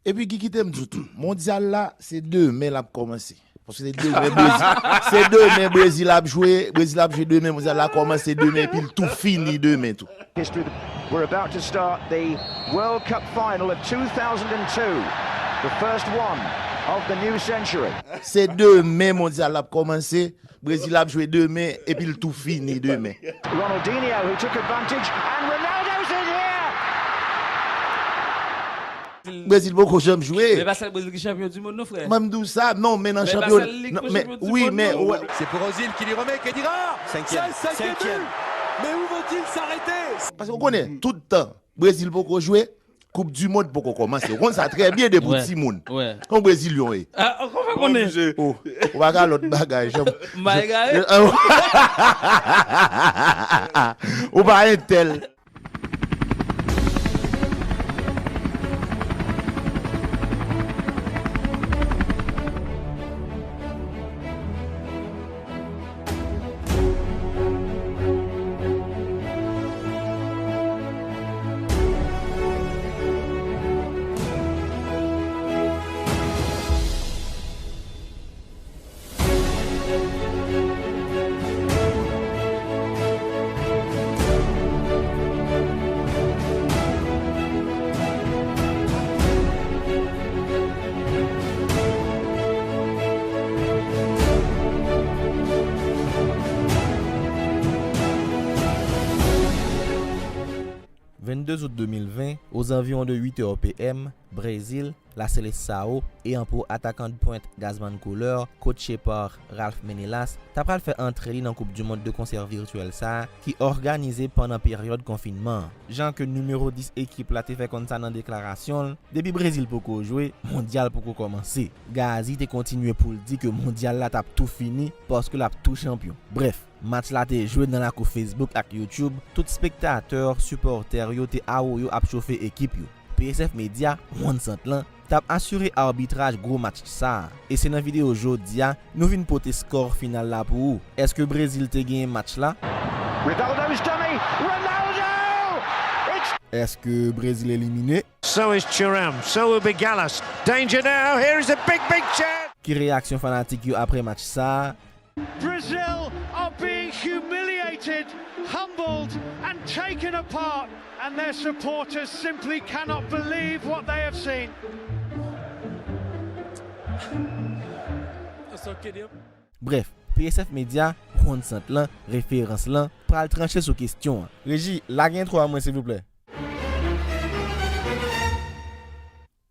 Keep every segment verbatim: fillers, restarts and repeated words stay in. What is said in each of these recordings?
Epi ki kite m di w tou, mondyal la, se demen l ap kòmanse. Paske se demen Brezil, se demen Brezil ap jwe, Brezil ap jwe demen, mondyal la kòmanse demen, epi l tou fini demen tou. History. We're about to start the World Cup final of two thousand and two, the first one of the new century. Se demen mondyal la ap kòmanse, Brezil ap jwe demen, epi l tou fini demen. Ronaldinho, who took advantage, and Ronaldo's in here! Brezil poko janm jwe. Men pa sèl Brezil ki chanpyon di mond non, frè. Mwen m di w sa, non, men nan chanpyon, men wi, men. C'est pour Ozil qui lui remet, Khedira. Cinquième. Cinquième. Mais où vont-ils s'arrêter? Paske w konnen, tout tan, Brezil poko jwe, Koup di mond poko kòmanse. Ou konn sa trè byen depi w timoun. Yon Brezilyon e. Ah, kòman konnen? Oh, ou pa ka lòt bagay, janm. M pa egare. Ou pa entèl. Vennde out de mil ven, aux environs de huit heures P M, Brezil, La Seleção, ayant pour attaquant de pointe Gazman Kouleur, coaché par Ralf Menelas, ta pral fè antre li nan Koup di Mond de konsè vityèl sa a ki òganize pandan peryòd konfinman an. Jan ke nimewo dis ekip la te fè konn sa nan deklarasyon l, depi Brezil poko jwe, mondyal poko kòmanse. Gazi te kontinye pou l di ke mondyal la t ap tou fini paske l ap tou chanpyon. Brèf, match la te jwe nan lakou Facebook ak YouTube, tout spektatè, sipòtè yo te awoyo ap chofe ekip yo. P S F Media, Wonn Sant lan, t ap asire abitraj gwo match sa a. E se nan videyo jodi a, nou vin pote skò final la pou ou. Èske Brezil te genyen match la? Rivaldo's dummy, Ronaldo! It's Èske Brezil elimine? So is Thuram, so will be Gallas. Danger now, here is a big, big chance! Ki reyaksyon fanatik yo apre match sa a? Brazil are being humiliated, humbled and taken apart, and their supporters simply cannot believe what they have seen. Brèf, P S F Media, Wonn Sant lan, referans lan, pral tranche sou kesyon an. Reji, lage entwo a mwen silvouplè.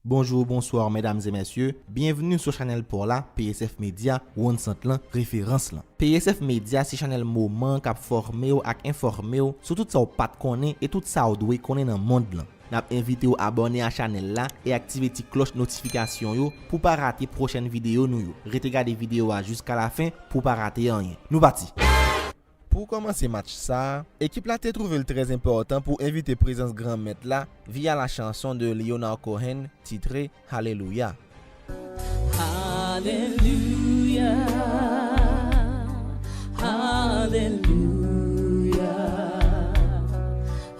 Bonjou, bonswa, medam e mesye. Byenvni sou chanèl pa w la, P S F Media, Wonn Sant lan, referans lan. P S F Media se chanèl moman k ap fòme w ak enfòme w sou tout sa w pa t konnen e tout sa w dwe konnen nan mond lan. N ap envite w abòne a chanèl la e aktive ti klòch notifikasyon yo pou w pa rate pwochèn videyo nou yo. Rete gade videyo a jiska lafen pou w pa rate anyen. Nou pati! Pou kòmanse match sa a, ekip la te twouve l trè enpòtan pou envite prezans Granmèt la via la chanson de Leonard Cohen titre Hallelujah. Hallelujah, hallelujah,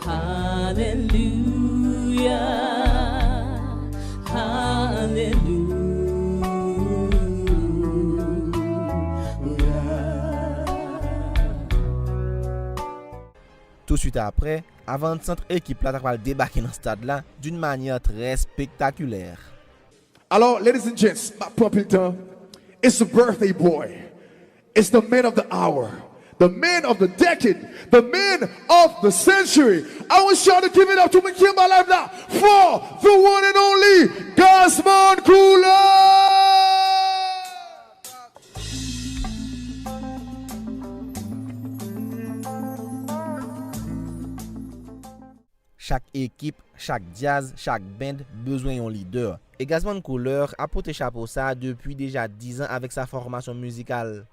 hallelujah, hallelujah. Touswit apre, avannsant ekip la ta pral debake nan stad la d'une manière très spectaculaire. Alors, ladies and gents, m ap pran pil tan. It's the birthday boy. It's the man of the hour. The man of the decade. The man of the century. I want y'all to give it up to Mikimba Live la for the one and only Gazman Couleur! Chak ekip, chak djaz, chak band bezwen yon lidè. E Gazman Couleur ap pote chapo sa a depi deja diz an avèk sa fòmasyon mizikal.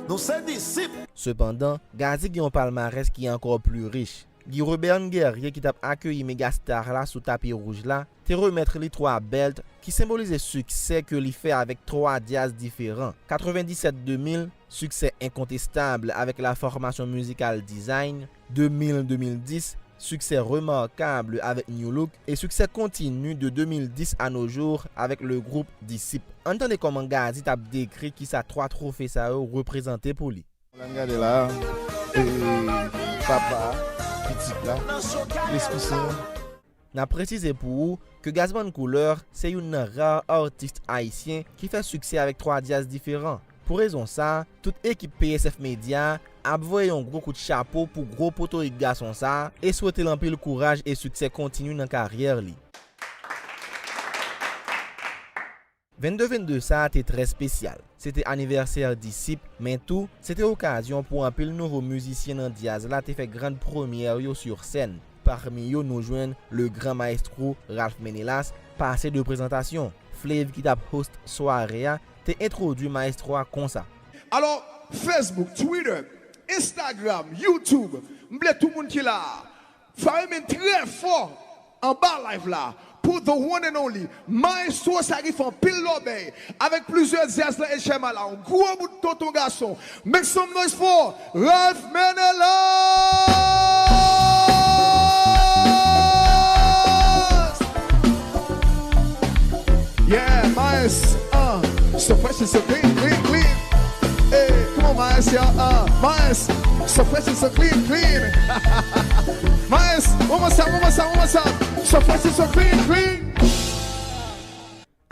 Nou se disip! Sepandan, Gazi gen yon palmarès ki ankò pli rich. Guy Robert Guerrier ki t ap akeyi megastar la sou tapi wouj la, te remèt li twa bèlt ki senbolize siksè ke li fè avèk twa djaz diferan. Katrevendisèt de mil, siksè enkontestab avèk la fòmasyon mizikal Design, de mil, de mil dis, Succès remarquable avec New Look et succès continu de deux mille dix à nos jours avec le groupe Disip. Ann tande kòman Gazzy t ap dekri kisa twa twofe sa yo reprezante pou li. Ann gade la, e, papa, pitit la, Lespri Sen an. N ap presize pou ou ke Gazzman Couleur se youn nan ra atis ayisyen ki fè siksè avèk twa djaz diferan. Pou rezon sa a, tout ekip P S F Media ap voye yon gwo kout chapo pou gwo potorik gason sa a e swete l anpil kouraj e siksè kontini nan karyè li. Vennde vennde sa a te trè espesyal. Se te anivèsè Disip, men tou, se te okazyon pou anpil nouvo mizisyen nan djaz la te fè grand premyè yo sur scène. Parmi yo, nou jwenn le gran maestro Ralph Menelas, pase de prezantasyon. Flav ki t ap host sware a, te entwodui maestro a konsa. Alò, Facebook, Twitter, Instagram, YouTube, m vle tout moun ki la a, fè men trè fò anba live la pou the one and only maestro sa ki fè anpil lòbèy avèk plizyè djaz nan H M I la, yon gwo bout tonton gason. Make some noise for Ralph Menelas! Yeah, Maes, uh, so fresh and so clean, clean, clean. Hey, come on, Maes, yeah, uh, Maes, so fresh and so clean, clean. Maes, one more time, one more time, one more time. So fresh and so clean, clean.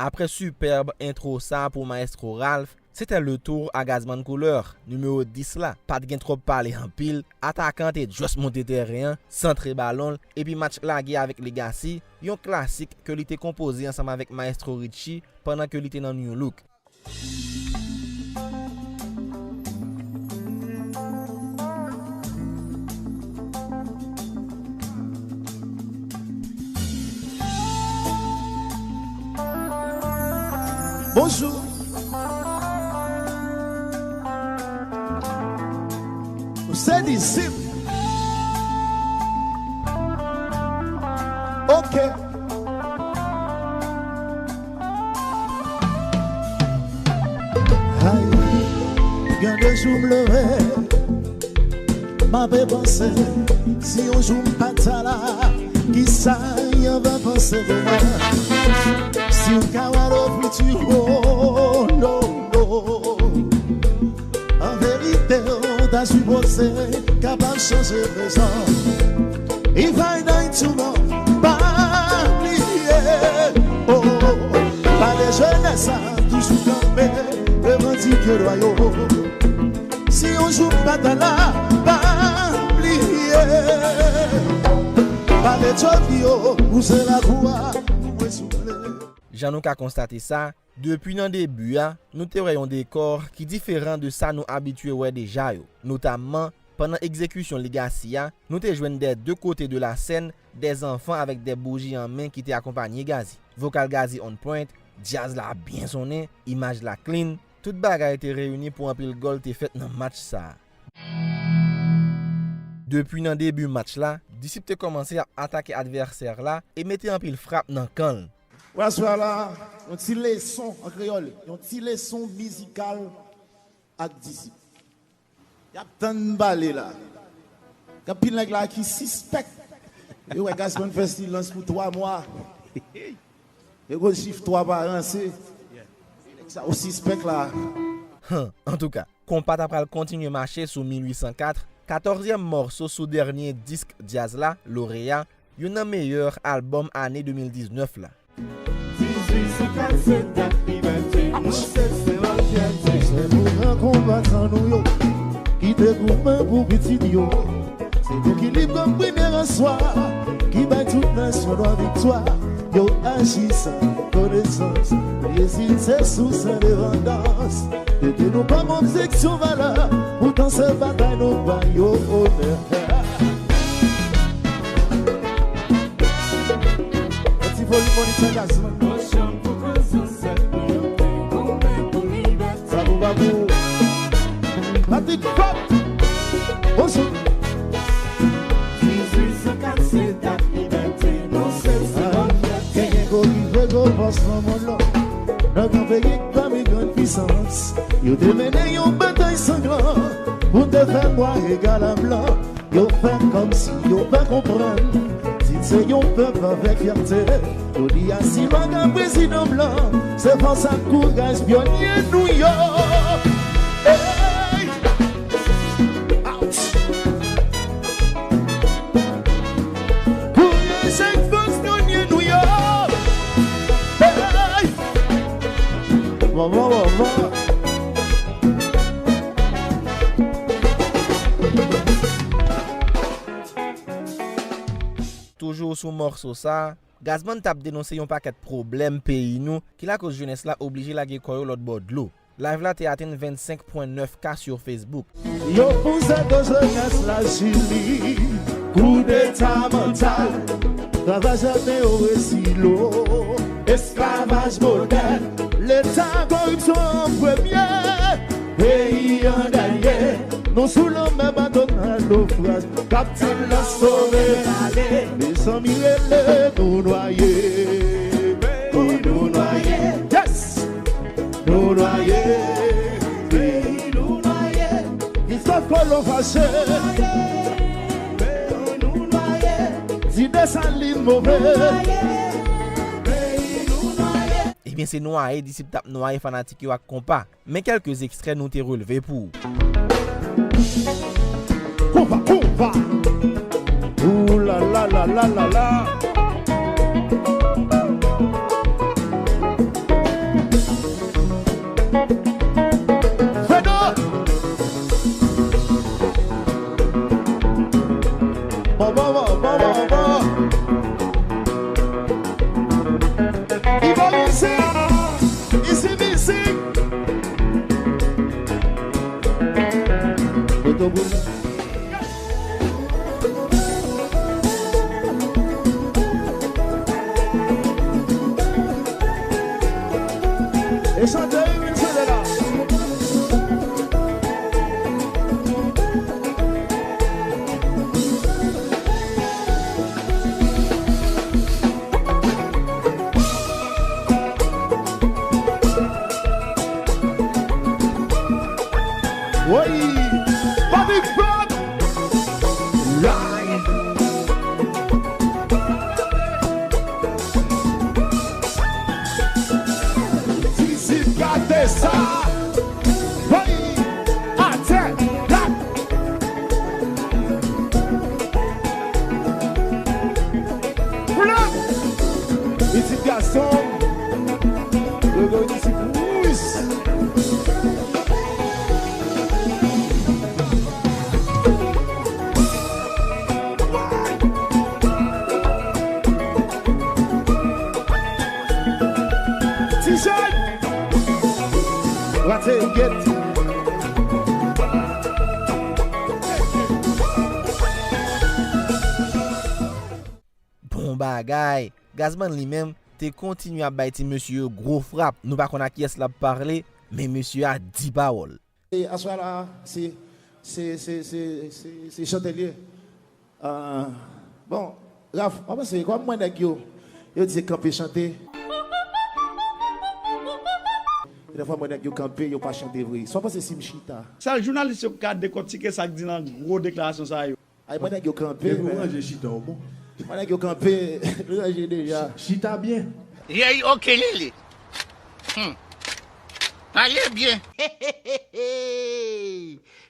Aprè sipèb entwo sa pou Maestro Ralph, se te le tour a Gazzman Couleur, nimewo dis la. Pa t gen twòp pale anpil, atakan an te just monte tèren an, santre balon l, epi match lage avèk Legacy, yon klasik ke li te konpoze ansanm avèk Maestro Richie pandan ke li te nan New Look. Bonjou. Nou se disip. Ok. Ay, gen de jou m leve, m ape panse, si yon jou m pa ta la, kisa y ap panse de mwen? Si w ka wè le futur, oh, no, no. An verite, w ta sipoze kapab chanje prezan. If I die tomorrow, pa bliye, oh, pale jenès la, toujou kanpe, revandike dwa yo. Si yon jou m pa ta la, pa bliye, pale djòb yo, ou se lakou a, pou mwen souple. Jan nou ka konstate sa, depi nan debi a, nou te wè yon dekò ki diferan de sa nou abitye wè deja yo. Notamman, pandan egzekisyon Legacy a, nou te jwenn des deux côtés de la scène, des enfants avèk des bougies an men ki te akonpanye Gazzy. Vokal Gazzy on point, djaz la byen sonnen, imaj la clean, tout bagay te reyini pou anpil gòl te fèt nan match sa a. Depi nan debi match la, Disip te kòmanse ap atake advèsè la e mete anpil frap nan kan l. Pou aswè a la, yon ti leson an kreyòl, yon ti leson mizikal ak Disip. Y ap tann m pale la. Gen anpil nèg la ki sispèk. Yo wè Gazzman fè silans pou twa mwa. Yo gon chif twa pa ranse. Nèg sa yo sispèk la. Huh, antouka, konpa ta pral kontinye mache sou mil uit san kat, katòzyèm mòso sou dènye disk djaz la, Loreya, youn nan meyè albòm ane de mil diznèf la. Dizuit san kat se dat libète nou, se senbòl fyète. Se pou gran konbatan nou yo, ki te goumen pou pitit yo. Se nou ki lib kòm premye ranswa, ki bay tout nasyon dwa viktwa. Yo aji san konesans, yo ezite sou endepandans. Yo te nou kòm objeksyon valè, poutan se batay nou ba yo onè. Yon ti volim, money, Gazzman. Babou, babou. Patrick Pop. Bonjou. Dizuit san kat se dat libète nou, se, se, ah, gen, gen gwo rive gwo bòs nan mond lan. Nan gran peyi k pami grann pisans, yo te mennen yon batay sanglan pou te fè nwa egal a blan. Yo fè kòmsi yo pa konprann, si se yon pèp avèk fyète, jodi a si pa gen prezidan blan, se fòs ak kouraj pyonye nou yo. Hey! Ouch! Kouraj ak fòs pyonye nou yo. Hey! Bon, bon, bon, bon. Toujou sou mòso sa, Gazman t ap denonse yon pakèt pwoblèm peyi nou ki lakoz jenès la oblije lage kò yo lòt bò dlo. Live la te atenn vennsenk pwen nèf K sur Facebook. Yo pouse do jenès la Chili, koudeta mantal, travay jène yo resi lo, esklavaj modèn, leta koripsyon an premye, peyi an dènye, nou sou lanmè bato nan nofraj, kaptiv la sove ale, mezanmi rele nou nwaye, wi nou nwaye, yes! Nou nwaye, peyi nou nwaye. Kristòf Kolon fache. Nou nwaye, nou nwaye. Ti Desalin move. Peyi nou nwaye. Ebyen, se nwaye disip t ap nwaye fanatik yo ak konpa. Men kèlke ekstrè nou te relve pou ou. Konpa, konpa. Ooh la la la la la la. Fredo! Bon, bon, bon, bon, bon, bon. Ivo Mizik! Isi Mizik! Foto pou nou. E chante, wi, vin chante la. Woy! Patrick Franck! Live! Tizit gate sa! Woy! Atè! Lak! Flèm! Pitit gason m, Gregory Disip Rouge. Ti jèn! Rate yon gèt. Bon bagay! Gazman li menm te kontinye ap bay ti mesye yo gwo frap. Nou pa konn a kiyès l ap pale, men mesye a di pawòl. E aswè la, se, se, se, se, se, se chantè l ye. Ah, bon, Raf, mwen panse, kòm mwen nèg yo, yo di se kanpe chante. Dèfwa mwen nèg yo kanpe, yo pa chante vre. Sa w panse si m chita? Sèl jounalis yo k ka dekòtike sa k di nan gwo deklarasyon sa yo. Ay, mwen nèg yo kanpe, men. Depi w ranje chita w bon. Mwen nèg yo kanpe, l ranje deja. Ch-, chita byen. Yey, oke, Lili. Hmm. Pale byen.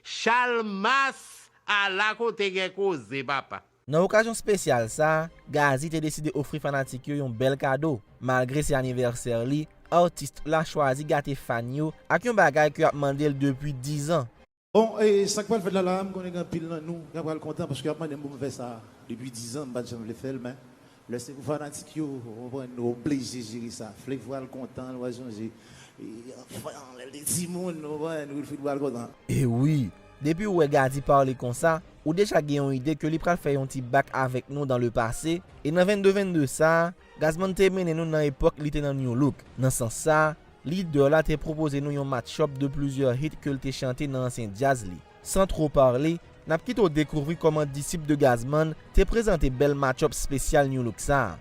Chalmas, ala kote gen koze, papa. Nan okazyon espesyal sa a, Gazzy te deside ofri fanatik yo yon bèl kado. Malgre se anivèsè li, atis la chwazi gate fan yo ak yon bagay ke y ap mande l depi dizan. Bon, e sa k pral fèt la, la, m konnen gen anpil nan nou k ap pral kontan paske y ap mande m pou m fè sa depi dizan, m pa t janm vle fè l, men lè se pou fanatik yo, w konprann, nou oblije jere sa. Flavour pral kontan, l pral sonje, e, anfan, lè l te timoun, w konprann, Wilfrid pral kontan. E wi, depi w wè Gazzy pale konsa, ou deja gen yon ide ke li pral fè yon ti back avèk nou dans le passé, e nan vennde vennde sa a, Gazman te mennen nou nan epòk li te nan New Look. Nan sans sa a, lidè la te pwopoze nou yon match-up de plizyè hit ke l te chante nan ansyen djaz li. San two pale, n ap kite w dekouvri kòman disip de Gazman te prezante bèl match-up espesyal New Look sa a.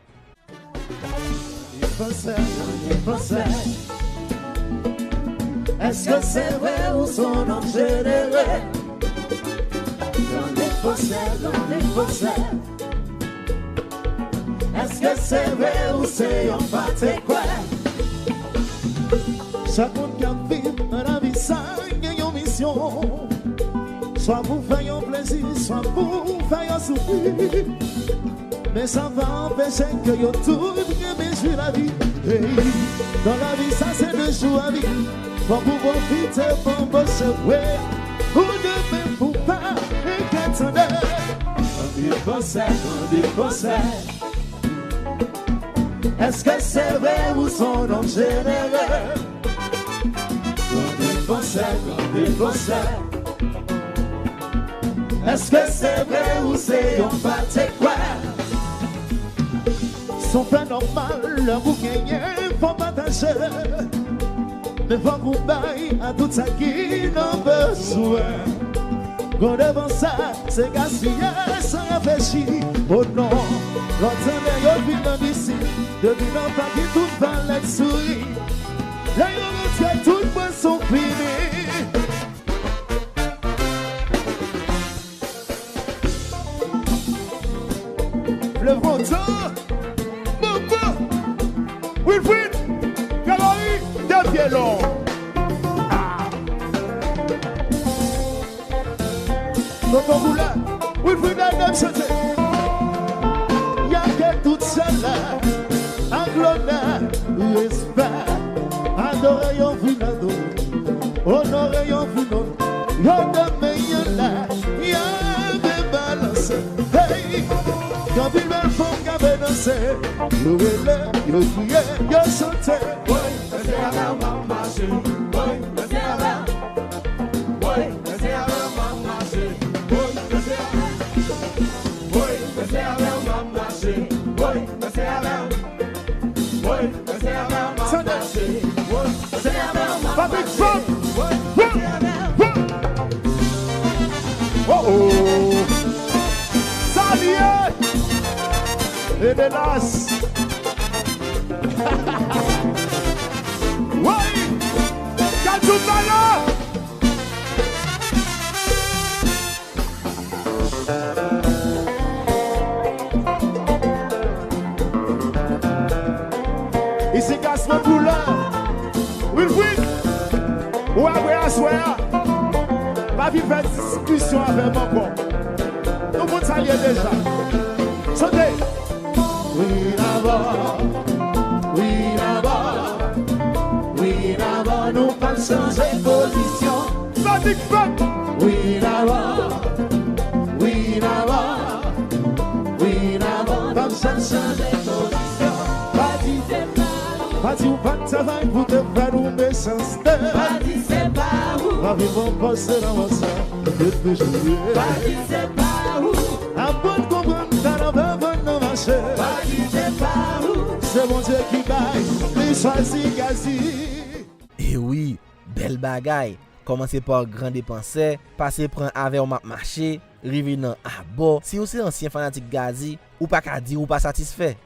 Èske se vre ou se yon nonm jenere? Pwosè, tande pwosè. Èske se vre ou se yon pate kwè? Chak moun k ap viv nan lavi sa gen yon misyon. Swa pou fè yo plezi, swa pou fè yo soufri. Men sa pa anpeche ke yo tout renmen jwi lavi. Hey, nan lavi sa se de jou a viv. Fòk ou pwofite pandan se vre. Pou demen pou pa regrèt tande. Tande pwosè, tande pwosè. Èske se vre ou se yon nonm jenere? Tande pwosè, tande pwosè. Èske se vre ou se yon pate kwè? Se yon fè nòmal lè ou genyen fò pataje. Men fòk ou bay a tout sa ki nan bezwen. Gon devan sa, se gaspiye san reflechi. O non, lòt ane yo vin nan pisi, depi nan paki tout valèt souri. Lè yo rantre tout pwason fini. Fleuve Montant, Bobo, Wilfrid, Galerie, Depielon. Ah. Tonton Boulè, Wilfrid Ernest chante. Y a ke tout sèl la, ak lona, respè, adore yo vin adore, onore yo vin onore. Yo nan men yo la, y ap balanse. Hey! Gen anpil bèl fanm k ap danse. Yo rele, yo kriye, yo chante. Woy, danse avè w, m ap mache. Woy, danse avè w. Woy, danse avè w, m ap mache. Woy, danse avè w. Woy, danse avè w, m ap mache. Woy, danse avè w. Woy, danse avè w, m ap mache. Woy, danse avè w, m ap mache. Woy, danse avè w. Oh, oh. Sa li ye? Edelas. Woy! Kajou Bala! Isi Gasman Koulè. Wilfrid, ou apre aswè a, pa vin fè diskisyon avè m ankò. Nou konn sa l ye deja. Chante. Wi, dabò, wi, dabò, wi, dabò, nou pral chanje pozisyon. Matik Fèt! Wi, dabò, wi, dabò, wi, dabò, n ap chanje pozisyon. Pa di se pa ou. Pa di ou pa t travay pou te fè nou mechanste. Pa di se pa ou. Pa viv an pase nan sa, de toujou ye. Pa di se pa ou. Aprann konprann talan pa vann nan mache. Pa di se pa ou. Se Bondye ki bay, li chwazi Gazi. E wi, bèl bagay. Kòmanse pa Gran Depansè, pase pran Avè w m ap mache, rive nan Abò. Si w se ansyen fanatik Gazi, ou pa ka di ou pa satisfè.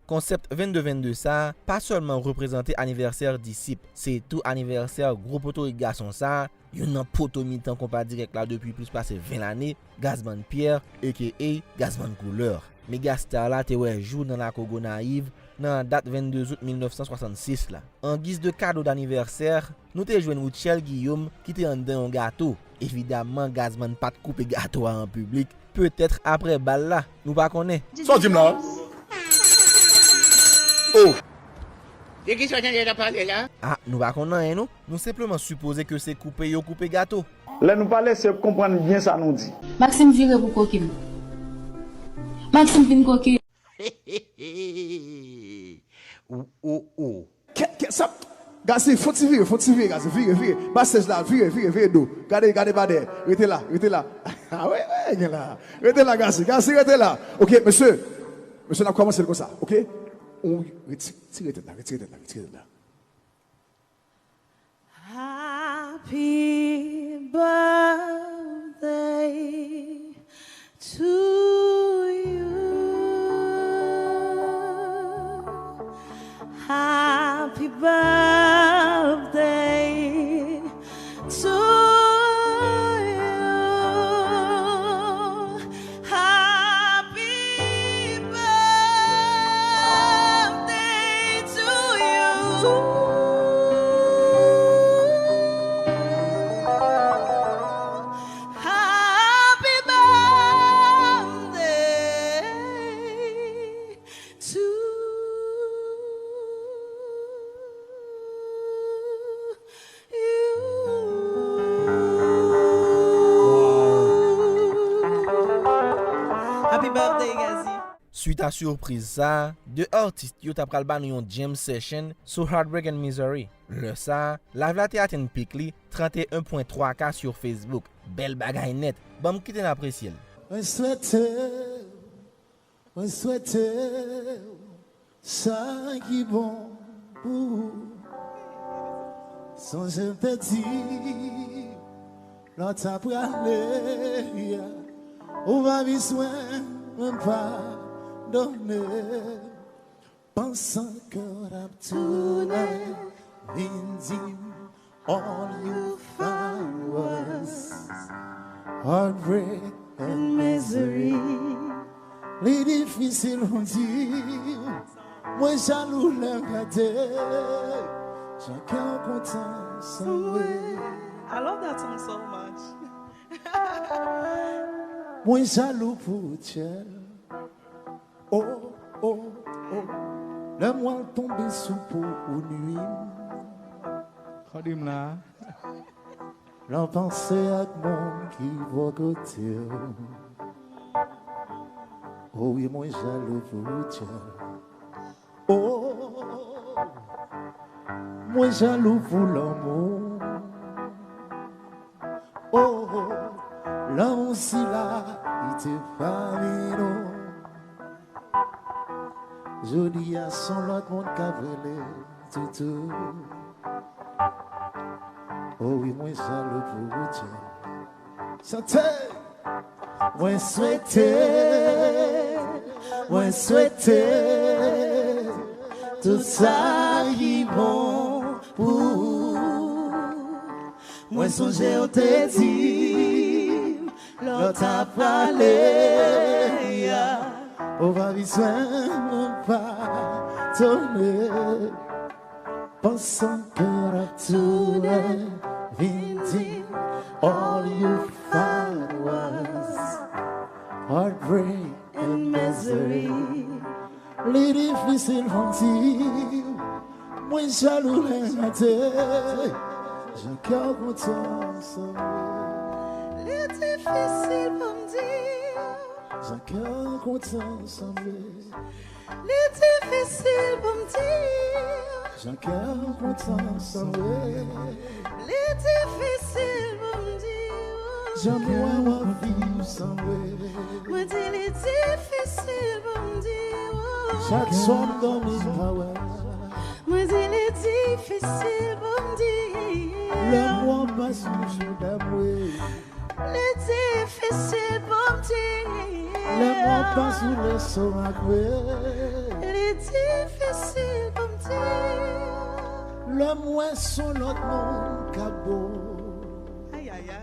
Konsèp vennde vennde sa a pa sèlman reprezante anivèsè Disip, se tou anivèsè gwo potorik gason sa a, youn nan poto mitan konpa dirèk la depi plis pase ven lane, Gazman Pierre, aka Gazman Koulè. Megastar la te wè jou nan lakou Gonayiv nan dat vennde out mil nèf san swasannsis la. An giz de kado danivèsè, nou te jwenn Rutshelle Guillaume ki te anndan yon gato. Evidaman, Gazman pa t koupe gato a an piblik, petèt aprè bal la, nou pa konnen. Sa w di m la? Oh! De kisa w tande y ap pale la? Ah, nou pa konn anyen, non. Nou senpleman sipoze ke se koupe yo koupe gato. Lè nou pale, se konprann byen sa nou di. Maxime vire pou koke m. Maxime vin koke. Ou, ou, ou. Kè, kè, sa, Gazi, fon ti vire, fon ti vire, Gazi, vire, vire. Ba sèj la, vire, vire, vire do. Gade, gade ba dèyè. Rete la, rete la. Ah, wi, wi, gen la. Rete la, Gazi, Gazi, rete la. Ok, mesye. Mesye, n ap kòmanse l konsa, ok? Ou reti-, retire tèt la, retire tèt la, retire tèt la. Happy birthday to you. Happy birthday to you. Suit a sipriz sa a, de atis yo ta pral ba nou yon jam session sou Heartbreak and Misery. Lè sa a, live la te atenn pik li, trannteyen pwen twa K sou Facebook. Bèl bagay nèt. Ban m kite n apresye l. Mwen swete w, mwen swete w sa ki bon pou ou. Sonje m te di w lè w ta prale a, ou pa bezwen menm padone. Panse ke w t ap tounen vin di m all you found was heartbreak and misery. Li difisil pou m di w mwen jalou lè m gade jan kè w kontan san mwen. I love that song so much. Mwen jalou pou ou, Tchèl. Oh, oh, oh. Lè m wè l tonbe sou po ou nwi m. Kòde m la. Lè w panse ak moun ki bò kote w. Oh wi, mwen jalou pou ou, Tchèl. Oh, mwen jalou pou lanmou. Oh, lanmou sila ki te pami nou. Jodi a, s on lòt moun k ap rele toutou. Oh wi, mwen jalou pou ou, Tchèl. Chante! Mwen swete, mwen swete tout sa ki bon pou ou. Mwen sonje w te di m lè w ta prale a, ou pa bezwen padone. Panse ke w t ap tounen vin di m all you found was heartbreak and misery. Li difisil pou m di w mwen jalou lè m gade jan kè w kontan san mwen. Li difisil pou m di w jan kè w kontan san mwen. Li difisil pou m di w jan kè w kontan san mwen. Li difisil pou m di w jan m wè w ap viv san mwen. Mwen di li difisil pou m di w. Chak swa m dòmi m pa wè. Mwen di li difisil pou m di w. Lè m wè w pa sou jouda mwen. Li difisil pou m di. Lè m wè w pa sou lestomak mwen. Li difisil pou m di. Lè m wè s on lòt moun k ap bo. Ayayay.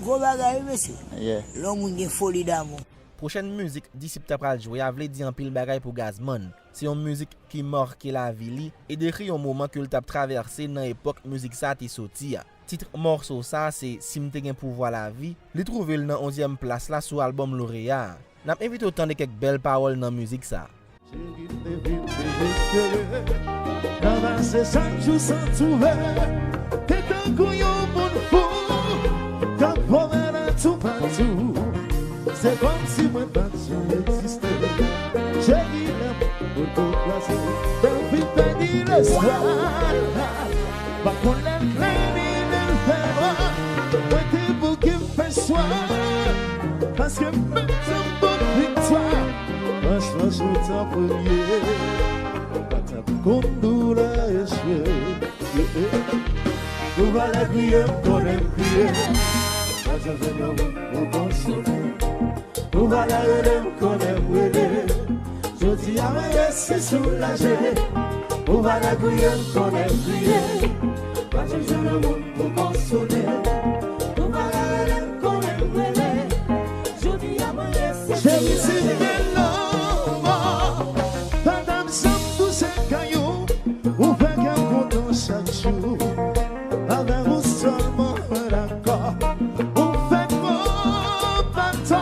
Gwo bagay wi mesye. Yeah. Lè yon moun gen foli damou. Pwochèn mizik Disip ta pral jwe a vle di anpil bagay pou Gazman. Se yon mizik ki make lavi li e dekri yon moman ke l t ap travèse nan epòk mizik sa a te soti a. Tit mòso sa a se Si m te gen pouvwa lavi, li twouve l nan onzyèm plas la sou albòm Loreya a. N ap envite w tande kèk bèl pawòl nan mizik sa a. Cheri m te vin dezespere. Nan pase chak jou san twouve. Te tankou yon moun fou k ap vole nan toupatou. Se kòmsi mwen pa t janm egziste. Cheri, lè m foto kwaze, m vin pèdi lespwa. Pa konn lè l klè ni lè l fè nwa. Mwen te bouke m fè swa. Paske menm jan m pot viktwa, Frans, Frans, ou t an premye. Ou pa t ap konn doulè echwe. Yeah, yeah. Ou pa lè kriye, m konnen m kriye. Pa t ap jwenn yon moun pou konsole. Ou pa lè rele, m konnen m rele. Jodi a, mwen resi soulaje. Ou pa lè kriye, m konnen m kriye. Pa t ap jwenn yon moun pou konsole. Ou pa lè rele, m konnen m rele. Jodi a, mwen resi soulaje. Cheri, si m te lanmò, pa t ap janm touche kay ou. Ou fè kè m kontan chak jou. Avèk ou sèlman mwen dakò. Ou fè kò pa tò.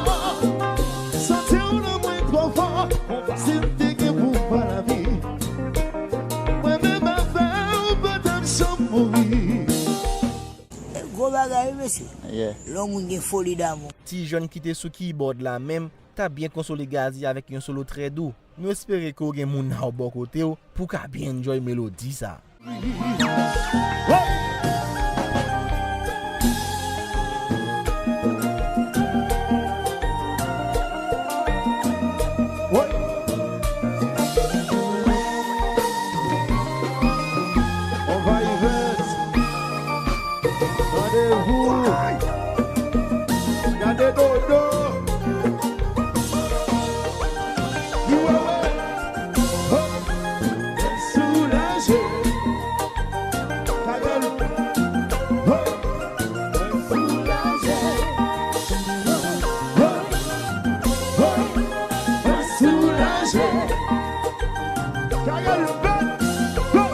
Santi w nan mwen twò fò. Si m te gen pouvwa lavi, mwen menm avè w pa t ap janm mouri. Gwo bagay wi mesye. Yeah. Lè yon moun gen foli damou. Ti jèn ki te sou keyboard la menm, T ap byen konsole Gazzy avèk yon solo trè dou. Nou espere ke w gen moun a w bò kote w pou w ka byen enjoy melodi sa. Randevou. Gade dodo. Li wè wè. Ho. Soulaje. Kagèl. Ho. Soulaje. Ho. Ho. Soulaje. Kagèl. Ho.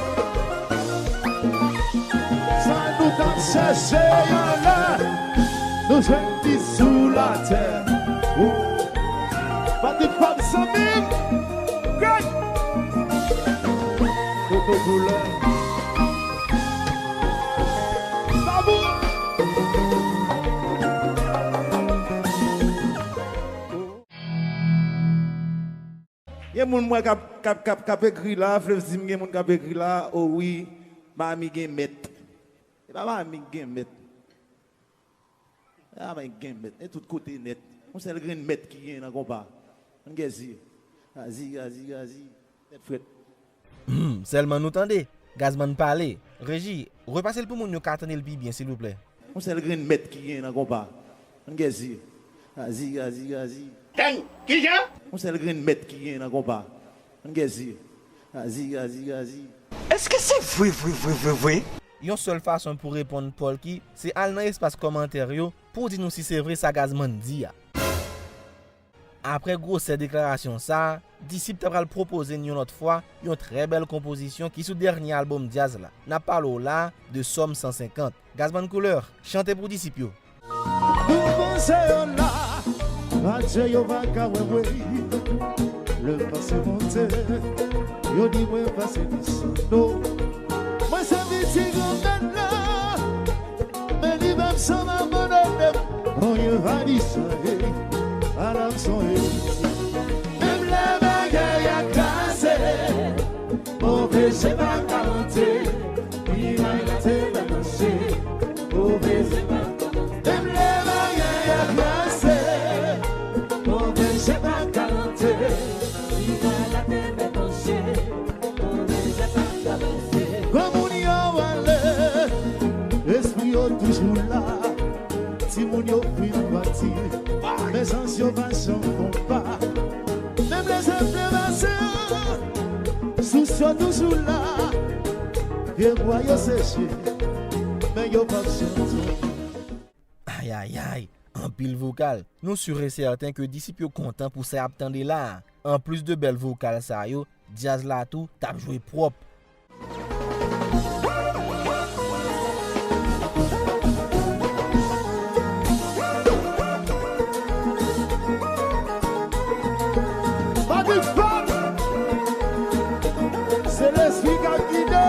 Sa nou t ap chèche an lè, nou jwenn li sou latè. Ou, Patrick Pam zanmi m. Greg. Toto Koulè. Sabou. Gen moun m wè k ap, k ap, k ap, k ap ekri la, Fleuve di m gen moun k ap ekri la, o wi, Miami gen mèt. E pa Miami k gen mèt. E pa Miami k gen mèt. E tout kote nèt. Yon sèl grenn mèt ki gen nan konpa. Ann gen zi. Gazi, gazi, gazi. Tèt frèt. Hmm, sèlman nou tande. Gazman pale. Reji, repase l pou moun yo ka tande l pi byen, silvouplè. Yon sèl grenn mèt ki gen nan konpa. Ann gen zi. Gazi, gazi, gazi. Dang! Kijan? Yon sèl grenn mèt ki gen nan konpa. Ann gen zi. Gazi, gazi, gazi. Èske se vre, vre, vre, vre, vre? Yon sèl fason pou reponn Polky, se al nan espas kòmantè yo pou w di nou si se vre sa Gazman di a. Aprè gwosè deklarasyon sa a, Disip ta pral pwopoze n yon lòt fwa yon trè bèl konpozisyon ki sou dènye albòm Dyaz la. N ap pale w la de Sòm san senkant. Gazman Couleur, chante pou Disip yo. Nou panse yo la, Adye yo pa ka wè mwen. Lè m pase monte, yo di mwen pase desann. Mwen se pitit Granmèt la, men li p ap janm abandone m. Anyen pa di sa, ey, ala m sonje. Menm lè bagay a kraze, move je pa ka monte, miray la te mèt panche, move je pa ka monte. Menm lè bagay a kraze, move je pa ka monte, miray la te mèt panche, move je pa ka monte. Granmoun yo ale, espri yo toujou la. Timoun yo fin pati, men zanj yo pa janm konpa. Menm lè zèb te pase, sous yo toujou la. Vye bwa yo seche, men yo p ap janm tonbe. Ayayay, anpil vokal. Nou si e sèten ke Disip yo kontan pou sa y ap tande la a. Anplis de bèl vokal sa yo, Dyaz la tou t ap jwe pwòp. Pa gen fòt! Se lespri k ap gide.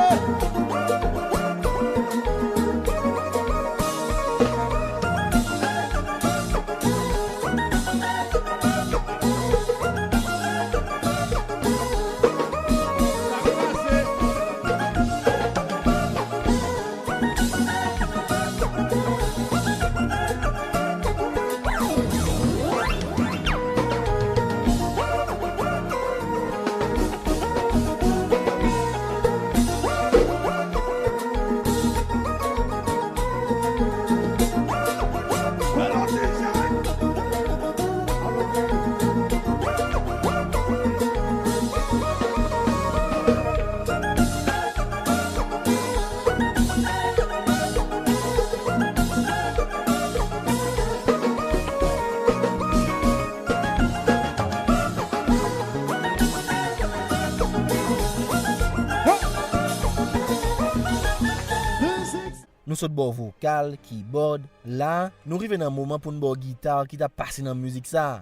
Nou sot bò vokal, kibòd, la, nou rive nan moman pou n ba w gita ki t ap pase nan mizik sa a.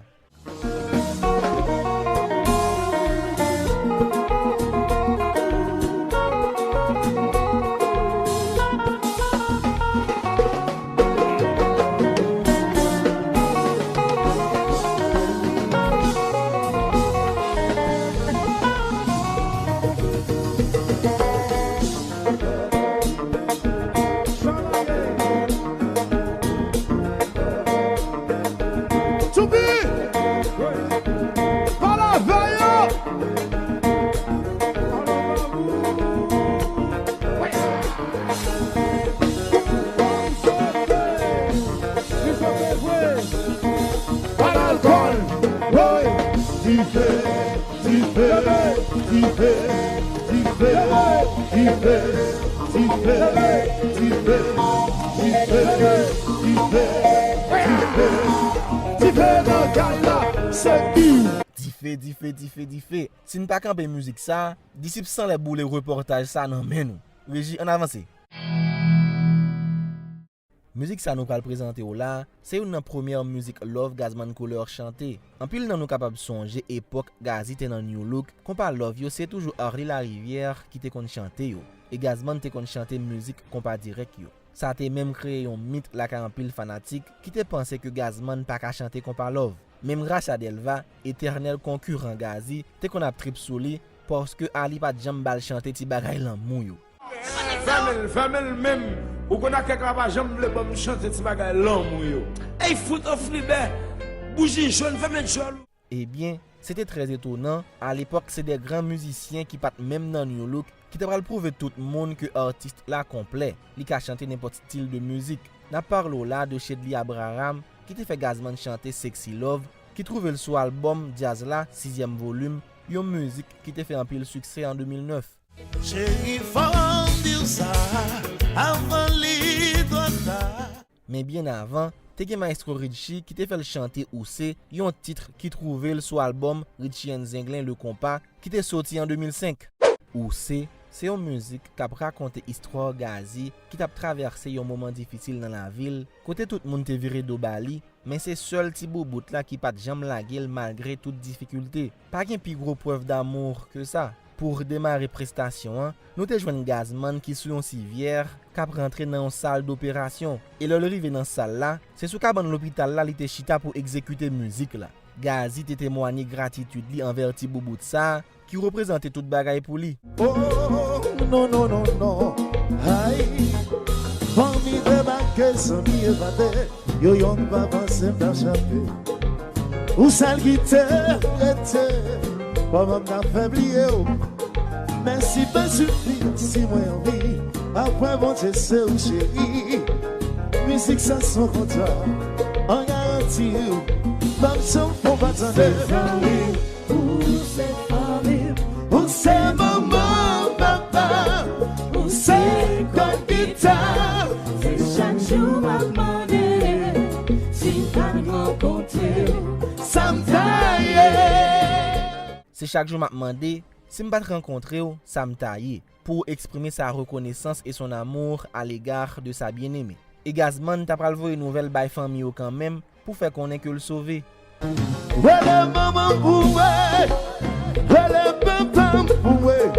Dife, dife, dife, dife, dife, dife, dife, dife, dife nan kay la, se dife. Dife, dife, dife, dife. Si n pa kanpe mizik sa, Disip Sanlè boule repòtaj sa nan men nou. Reji, ann avanse. Mizik sa nou pral prezante w la, se youn nan premyè mizik love Gazman Couleur chante. Anpil nan nou kapab sonje epòk Gazzy te nan New Look, konpa love yo se toujou Arly Larivière ki te konn chante yo. E Gazman te konn chante mizik konpa dirèk yo. Sa te menm kreye yon mit lakay anpil fanatik ki te panse ke Gazman pa ka chante konpa love. Menm Rachad Elva, etènèl konkiran Gazzy, te konn ap trip sou li, paske Arly pa t janm ba l chante ti bagay lanmou yo. Fèmen l, fèmen l menm. Ou konn ak kèk la pa janm vle ban m chante ti bagay lanmou yo. Ey, fout an flibè, bouji jòn, fèmen djòl ou. Ebyen, se te trè etonan, alepòk se de gran mizisyen ki pa t menm nan New Look ki te pral pwouve tout moun ke atis la konplè, li ka chante nenpòt stil de mizik. N ap pale w la de Shedly Abraham, ki te fè Gazman chante Sexy Love, ki twouve l sou albòm djaz la, sizyèm volim, yon mizik ki te fè anpil siksè an de mil nèf. Cheri, fò m di w sa avan li twò ta. Men byen avan, te gen Maestro Richie ki te fè l chante Ou Se, yon tit ki twouve l sou albòm Richie and Zenglen Le Compas ki te soti an de mil senk. Ou Se, se yon mizik k ap rakonte istwa Gazzy ki t ap travèse yon moman difisil nan lavi l, kote tout moun te vire do ba li, men se sèl ti boubout la ki pa t janm lage l malgre tout difikilte. Pa gen pi gwo prèv damou ke sa. Pou demare prestasyon an, nou te jwenn Gazman ki sou yon sivyè, k ap rantre nan yon sal doperasyon. E lè l rive nan sal la, se sou kabann lopital la li te chita pou egzekite mizik la. Gazzy te temwanye gratitid li anvè ti boubout sa a, ki reprezante tout bagay pou li. Oh, non, non, non, non. Ay, fanmi debake, zanmi evade. Yo yonn pa panse m ta chape. Ou sèl ki te rete. Kòman m ta fè bliye w? Mèsi pa sifi si mwen anvi. Apre Bondye se ou cheri. Mizik sa se yon kontra. An garanti w. Ban m son fon pa tande. Ou se fanmi m. Ou se manman, papa. Ou se kòd gita. Se chak jou m ap mande si m pa t rankontre w, sa m ta ye. Se chak jou m ap mande si m pa t rankontre w, sa m ta ye. Pou eksprime sa reconnaissance et son amour à l'égard de sa bien-aimée. E Gazman ta pral voye nouvèl bay fanmi yo kanmenm pou fè konnen ke l sove. Rele manman m pou mwen, rele papa m pou mwen,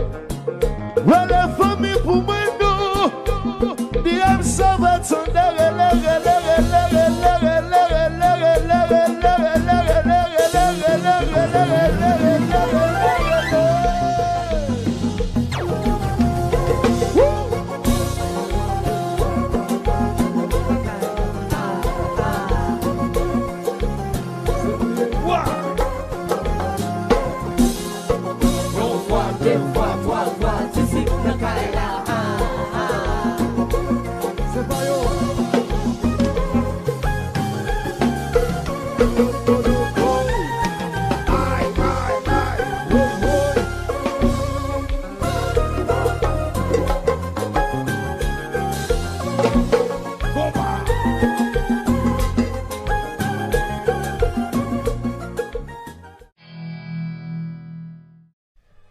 rele fanmi pou mwen non. Di m sove tande, rele, rele, rele. Yon fwa, de fwa, twa fwa, Disip nan kay la. Se pa yo.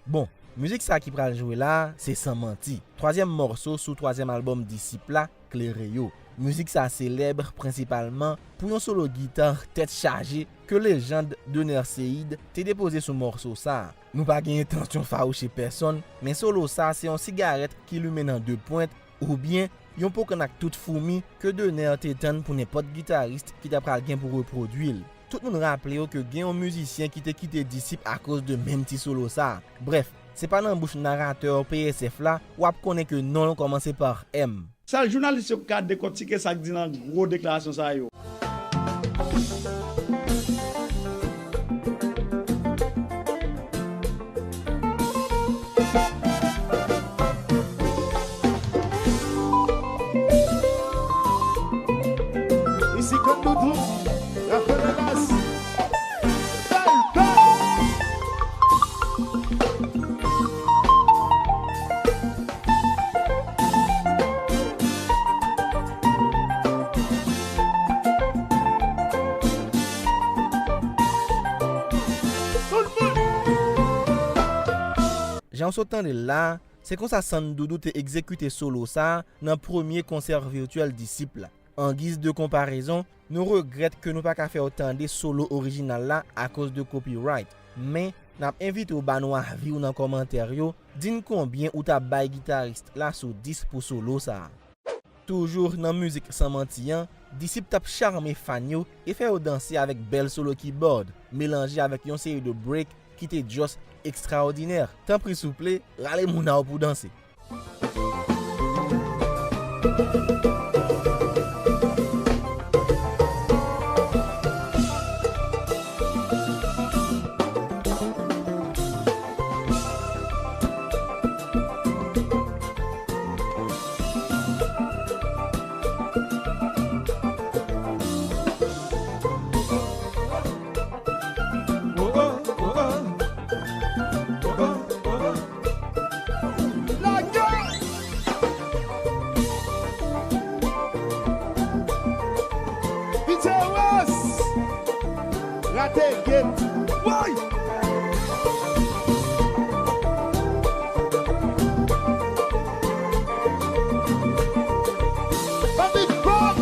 Bon, mizik sa ki pral jwe la, se San Manti, twazyèm mòso sou twazyèm albòm Disip la, Klere Yo. Mizik sa selèb prensipalman pou yon solo gita tèt chaje ke lejand Dener Ceide te depoze sou mòso sa. Nou pa gen entansyon fawouche pèsonn, men solo sa se yon sigarèt ki limen nan de pwent, oubyen yon pokann ak tout foumi ke Dener te tann pou nenpòt gitaris ki ta pral gen pou repwodui l. Tout moun raple yo ke gen yon mizisyen ki te kite Disip akoz de menm ti solo sa. Brèf, se pa nan bouch naratè P S F la w ap konnen ke non l kòmanse pa M. Sèl jounalis yo k ka dekòtike sa k di nan gwo deklarasyon sa yo. Isi Kòk Doudou, Rafael Velas. Bèl, bèl. Jan w sot tande l la, se konsa Sandoudou te egzekite solo sa a nan premye konsè vityèl Disip la. An giz de konparezon, nou regrèt ke nou pa ka fè w tande solo orijinal la akoz de copyright, men n ap envite w ba nou avi w nan kòmantè yo, di n konbyen ou t ap bay gitaris la sou dis pou solo sa a. Toujou nan mizik San Manti an, Disip t ap chame fan yo e fè yo danse avèk bèl solo keyboard, melanje avèk yon seri de break ki te just ekstraòdinè. Tanpri souple, rale moun a w pou danse. Pete Wes! Rate get! Woy! Annik fòk!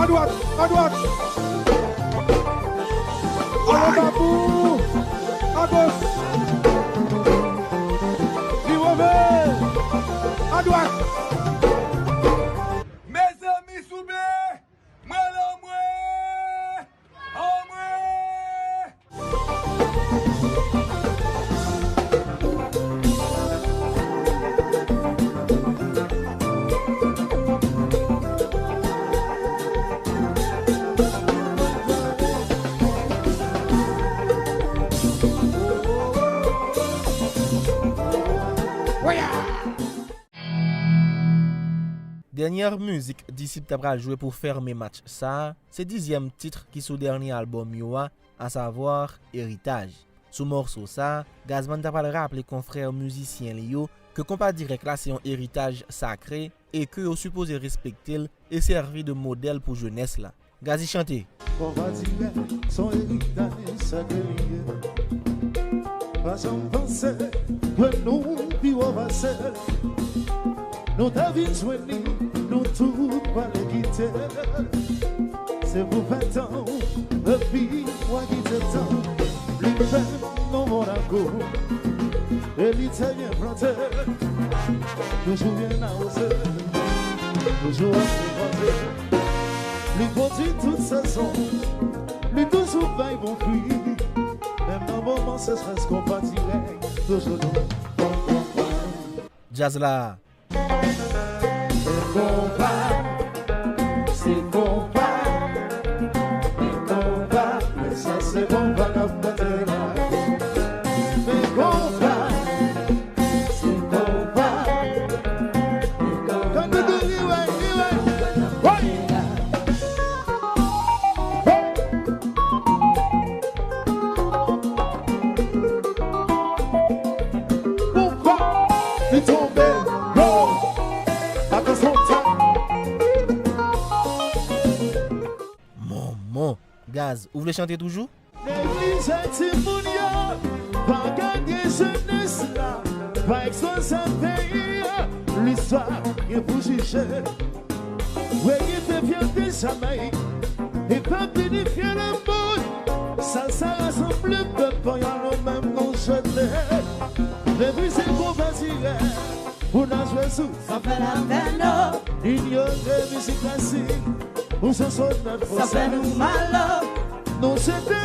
Adwat, adwat. Alon Babou. Agòch. Li wove. Adwat. Mezanmi souple, mwen la mwen. Anmwe! Dènyè mizik Disip ta pral jwe pou fèmen match sa a, se dizyèm tit ki sou dènye albòm yo a, asavwa Eritaj. Sou mòso sa a, Gazman ta pral raple konfrè mizisyen li yo ke konpa dirèk la se yon eritaj sakre e ke yo sipoze respekte l e sèvi de modèl pou jenès la. Gazi chante. Konpa dirèk se yon eritaj sakre li ye. Pa janm panse ke nou pi wo pase l. Nou ta vin jwenn li, nou tout pwale kite l. Se pou fè tan, epi w a kite tan. Li fè nou bon lakou, e li te byen plante. Toujou byen awoze, toujou ase pwante. Li pwodui tout sezon, li toujou bay bon fwi. Menm nan moman sechrès, konpa dirèk toujou nou. Djaz la. Konpa, se konpa, men konpa, men sa se konpa n ap mete la. Men konpa, se konpa, men konpa. Kande de riway, riway. Woy! Hey! Poukwa li tonbe? Yo! Atansyon, sa. Manman, Gaz, ou vle chante toujou? Neglije timoun yo, pa gade jenès la, pa ekspoze peyi a, listwa gen pou jije. Reyite fyète Jamèyik e pa pinifye lemonn. Salsa rasanble pèp panyan nou menm nou jete. Meprize konpa dirèk pou n al jwe sou. Sa fè lapèn o. Inyore mizik klasik pou chansonèt fòse. Sa fè nou mal o. Nou jete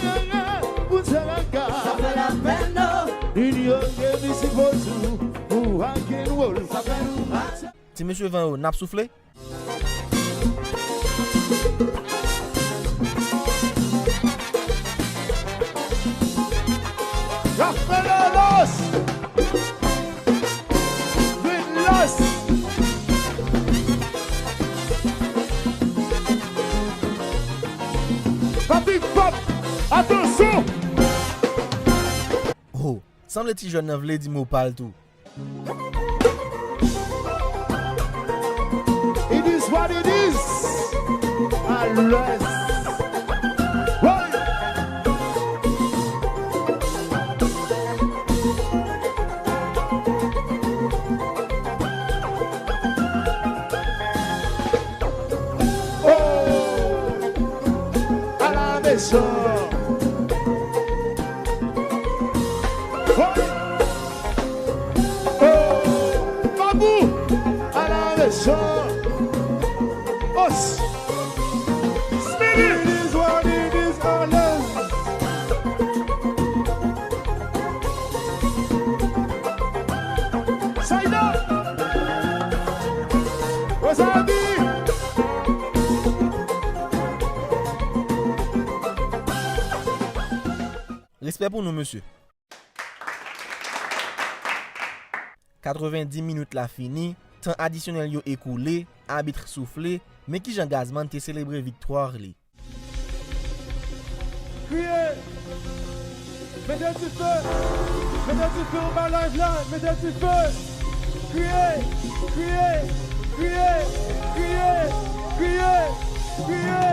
rara pou djaraga. Sa fè lapèn o. Inyore mizik vodou. Ti mesye van yo, n ap soufle? Patrick Pop, atansyon! Oh, sanble ti jèn nan vle di mo pa l tou. It is what it is. Alwès. Woy! Oh! À la maison. Woy! Oh, Babou, à la maison. Os. Speedy. It is what it is, alèz. Sayda. Rosalie. Respè pou nou, mesye. Katrevendi minit la fini, tan adisyonèl yo ekoule, abit soufle, men kijan Gazman te selebre viktwa li. Kriye! Mete dife! Mete dife anba live la! Mete dife! Kriye! Kriye! Kriye! Kriye! Kriye! Kriye!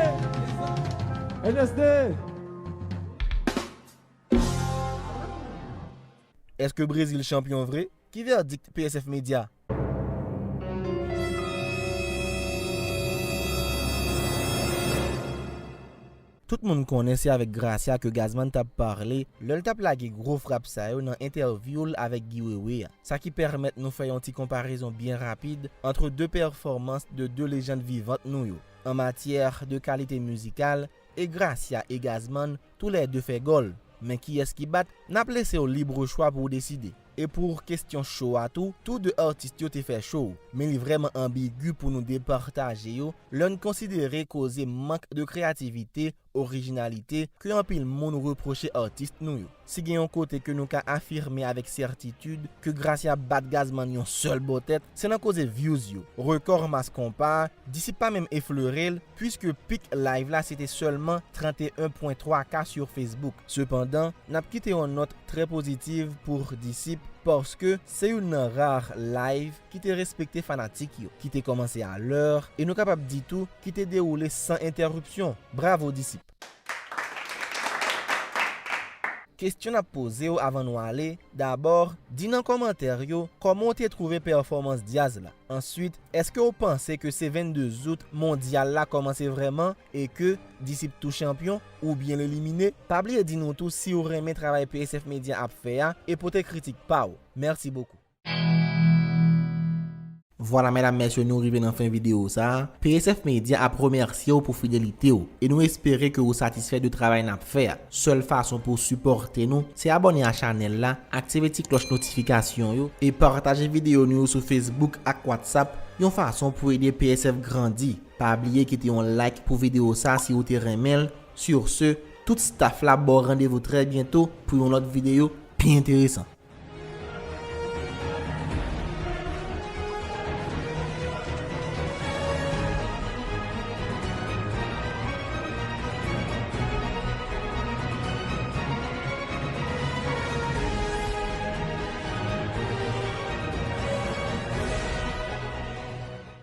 N S D! Èske Brezil chanpyon vre? Ki vèdik P S F Media? Tout moun konnen se avèk Gracia ke Gazman t ap pale lè l t ap lage gwo frap sa yo nan entèvyou l avèk Guy Wewe a. Sa ki pèmèt nou fè yon ti konparezon byen rapid ant de pèfòmans de de lejand vivant nou yo, an matyè de kalite mizikal, e Gracia e Gazman toulède fè gòl. Men kiyès ki bat? N ap lese w lib chwa pou w deside. E pou kesyon cho a tou, tou de atis yo te fè cho, men li vrèman anbigi pou nou depataje yo lè n konsidere koze mank de kreyativite, orijinalite ke anpil moun repwoche atis nou yo. Si gen yon kote ke nou ka afime avèk sètitid ke Gracia bat Gazman yon sèl bò tèt, se nan koze views yo. Rekò mas konpa a, Disip pa menm eflere l, puiske pik live la se te sèlman trannteyen pwen twa K sur Facebook. Sepandan, n ap kite yon nòt trè pozitiv pou Disip, paske se youn nan rare live ki te respekte fanatik yo, ki te kòmanse a lè, e nou kapab di tou ki te dewoule san entèripsyon. Bravo Disip! Kesyon n ap poze w avan nou ale, dabò, di nan kòmantè yo kòman w te twouve pèfòmans Dyaz la. Answit, èske w panse ke se vennde zout mondyal la kòmanse vrèman e ke Disip tou chanpyon oubyen l elimine? Pa bliye di nou tou si w renmen travay P S F Media ap fè a e pote kritik pa w. Mèsi bokou. Vwala medam mesye, nou rive nan fen videyo sa a. P S F Media ap remèsye w pou fidelite w e nou espere ke ou satisfè de travay n ap fè a. Sèl fason pou w sipòte nou se abòne a chanèl la, aktive ti klòch notifikasyon yo e pataje videyo nou yo sou Facebook ak WhatsApp, yon fason pou ede P S F grandi. Pa bliye kite yon like pou videyo sa a si ou te renmen l. Sur ce, tout staff la ba w randevou trè byento pou yon lòt videyo pi enteresan.